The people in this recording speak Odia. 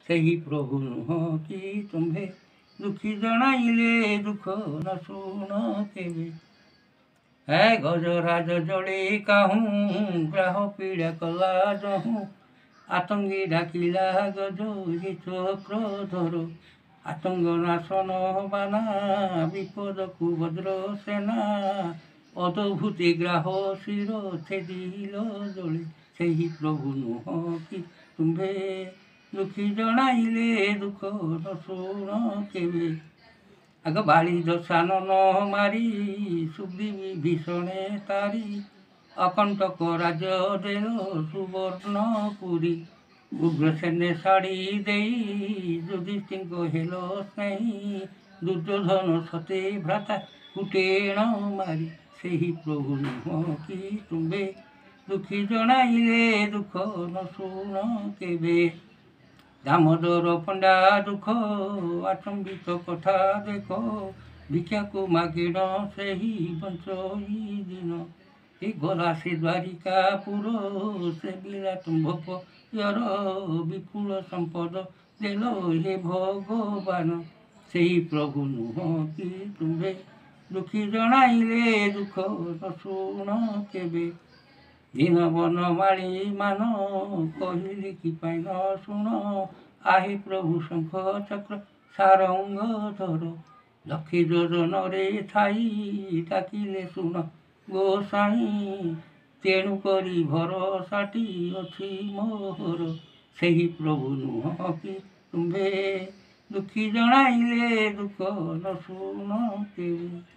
ସେହି ପ୍ରଭୁ ନୁହଁ କି ତୁମ୍ଭେ, ଦୁଃଖୀ ଜଣାଇଲେ ଦୁଃଖ ନ ଶୁଣ କେବେ? ହେ ଗଜରାଜ ଜଳେ କାହୁଁ ଗ୍ରାହ ପୀଡ଼ା କଲା ଯହୁଁ, ଆତଙ୍ଗୀ ଡାକିଲା ଗଜ ହେ ଚକ୍ରଧର। ଆତଙ୍ଗ ନାଶନ ବାନା, ବିପଦକୁ ବଜ୍ର ସେନା, ଅଦଭୂତି ଗ୍ରାହ ଶିର ଛେଦିଲ ଜଳେ। ସେହି ପ୍ରଭୁ ନୁହଁ କି ତୁମ୍ଭେ, ଦୁଃଖୀ ଜଣାଇଲେ ଦୁଃଖ ନ ଶୁଣ କେବେ? ଆଗ ବାଳି ଦଶାନନ ମାରି, ସୁଗ୍ରୀବ ଭୀଷଣେ ତାରି, ଅକଣ୍ଟକ ରାଜ୍ୟ ଦେଲ ସୁବର୍ଣ୍ଣପୁରୀ। ଉଗ୍ରସେନେ ଶାଢ଼ୀ ଦେଇ ଯୁଧିଷ୍ଠିରଙ୍କ ହେଲ ସ୍ନେହୀ, ଦୁର୍ଯ୍ୟୋଧନ ସତେ ଭ୍ରାତା କୁଟେଣ ମାରି। ସେହି ପ୍ରଭୁ ନୁହଁ କି ତୁମ୍ଭେ, ଦୁଃଖୀ ଜଣାଇଲେ ଦୁଃଖ ନ ଶୁଣ କେବେ? ଦାମୋଦର ପଣ୍ଡା ଦୁଃଖ ଆଚମ୍ବିତ କଥା ଦେଖ, ଭିକ୍ଷାକୁ ମାଗିଣ ସେହି ବଞ୍ଚଇ ଦିନ। ଏ ଗଲା ସେ ଦ୍ୱାରିକାପୁର, ସେବିଲା ତୁମ୍ଭ ପୟର, ବିପୁଳ ସମ୍ପଦ ଦେଲ ହେ ଭଗବାନ। ସେହି ପ୍ରଭୁ ନୁହଁ କି ତୁମ୍ଭେ, ଦୁଃଖୀ ଜଣାଇଲେ ଦୁଃଖ ନ ଶୁଣ କେବେ? ଦୀନ ବନମାଳୀ ମାନ କହିଲେ କି ପାଇଁ ନ ଶୁଣ, ଆହେ ପ୍ରଭୁ ଶଙ୍ଖ ଚକ୍ର ସାରଙ୍ଗ ଧର। ଲକ୍ଷେ ଯୋଜନରେ ଥାଇ ଡାକିଲେ ଶୁଣ ଗୋସାଇଁ, ତେଣୁ କରି ଭରସାଟି ଅଛି ମୋହର। ସେହି ପ୍ରଭୁ ନୁହଁ କି ତୁମ୍ଭେ, ଦୁଃଖୀ ଜଣାଇଲେ ଦୁଃଖ ନ ଶୁଣ କେବେ?